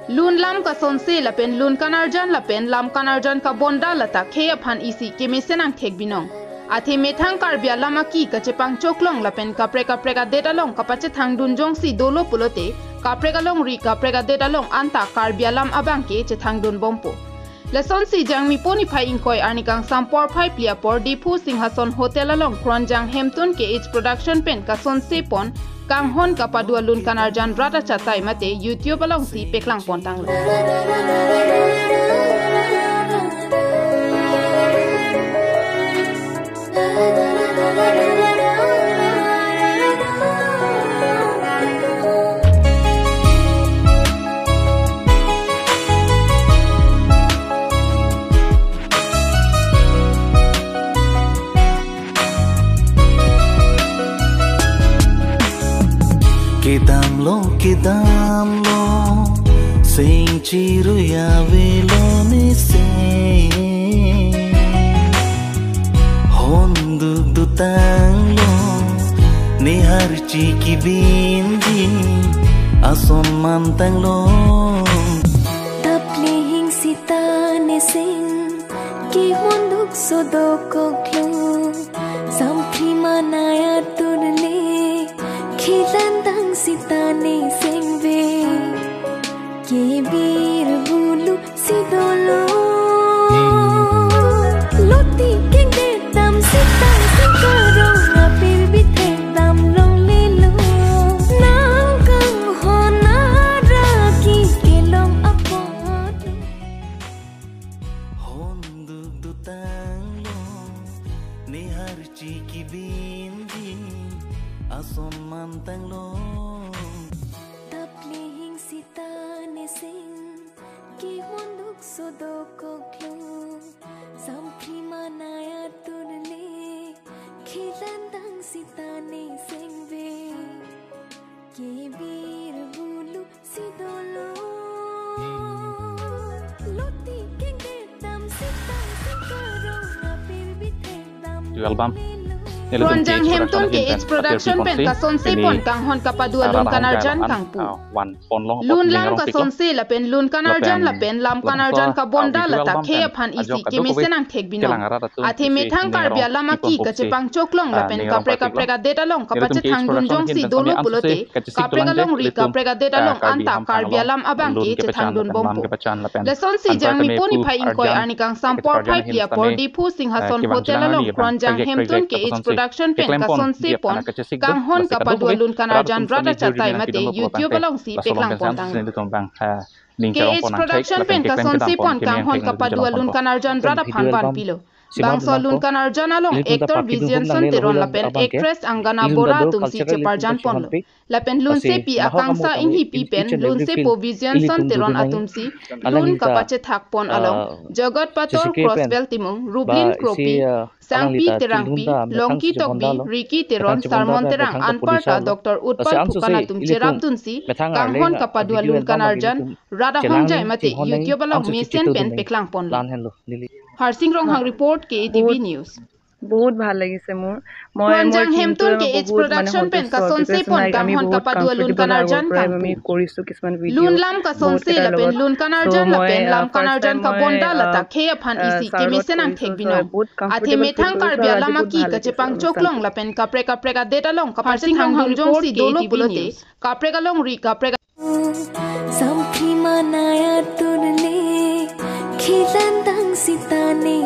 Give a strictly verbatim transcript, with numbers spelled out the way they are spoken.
Lun lam kasonse lapen lun kanarjan lapen lam kanarjan kabonda lata khei aphan isi kemesen angthek binong. Athe methang Karbi alam aki kachepangchoklong lapen kaprek kaprek adet along kapachethangdun jongsi dolo pulote, kaprek alongri kaprek adet along anta Karbi alam abang ke chethangdun bompo. Lasonsi Jangmi po niphai ingkoi arni kangsam porphai phli apor Diphu Singhason Hotel along Kronjang Hemtun K H Production pen kasonse pon kanghon kapadu alun kanarjan rat achatai mate YouTube alongsi peklang pon tanglo. Kedamlo, kedamlo, seng chirui avelo ne seng. Honduk dutanglo, ne harchi kibinji, ason mantanglo. Taplihing sita ne seng, kehonduk sodokoklo. Samphri manaya turle, khilantang sita ne sengve. Kebir bulu si dolo. Loti kengdedam sita singkarong apir bithekdam longlelo. Nang kanghon araki kelong apot. Honduk dutanglo, ne harchi kibinji, ason mantanglo. Taplihing sita ne seng, kehonduk sodokoklo. Samphri manaya turle, khilantang sita ne sengve. Kebir bulu si dolo. Loti kengdedam sita singkarong apir bithekdam. Dual bam. Kronjang Hemtun K H Production pen kasonse pon kanghon kapadu alun kanarjan kangpu. Lun lam kasonse lapen lun kanarjan lapen lam kanarjan kabonda lata khei aphan isi kemesen angthek binong. Athe methang Karbi alam aki kachepangchoklong lapen kaprek kaprek adet along kapachethangdun jongsi dolo pulote, kaprek alongri kaprek adet along anta Karbi alam abang ke chethangdun bompo. Lasonsi Jangmi po niphai ingkoi arni kangsam porphai phli apor Diphu Singhason Hotel along Kronjang Hemtun K H Production pen kasonse pon kanghon kapadu alun kanarjan rat achatai mate YouTube alongsi peklang pon tanglo. K H Production pen kasonse pon kanghon kapadu alun kanarjan rat aphan vanpilo. Bangso alun kanarjan along actor Vision Son Teron lapen actress Angana Bora atumsi cheparjan ponlo. Lapen lunsepi akangsa inghipi pen lunsepo Vision Son Teron atumsi lun kapachethak pon along Jagat Pator, Crossbell Timung, Rublin Kropi, Sangpi Terangpi, Longki Tokbi, Ricky Teron, Sermon Terang, anparta Doctor Utpal Phukan atum cherapdunsi kanghon kapadu alun kanarjan rat ahongjai mate YouTube along mesen pen peklang ponlo. Harsing Ronghang report, K A T V News. বহুত ভাল লাগিছে মোৰ। মই, মই Kronjang কিন্তু Hemtun K H বহুত মানে Production pen সন্তুষ্ট, kasonse because pon নাই, আমি kanghon বহুত কাম kapadu alun কৰিবলে আগৰ kanarjan পৰাই আমি kangpu. কৰিছো কিছুমান ভিডিঅ' Lun lam বহুত kasonse কেইটাৰ lapen লগত। Lun kanarjan So, মই, lapen আহ, lam ফাৰ্ষ্ট টাইম kanarjan মই, kabonda আহ, lata khei aphan ছাৰৰ isi লগত kemesen কৰিছো, angthek binong. বহুত Athe কমফৰ্টেবল ফিল methang কৰিছো Karbi আৰু আজি alam বহুত aki ভাল লাগিছে। Kachepangchoklong lapen kaprek kaprek adet along kapachethangdun jongsi dolo pulote, kaprek alongri kaprek Samphri manaya turle, khilantang sita ne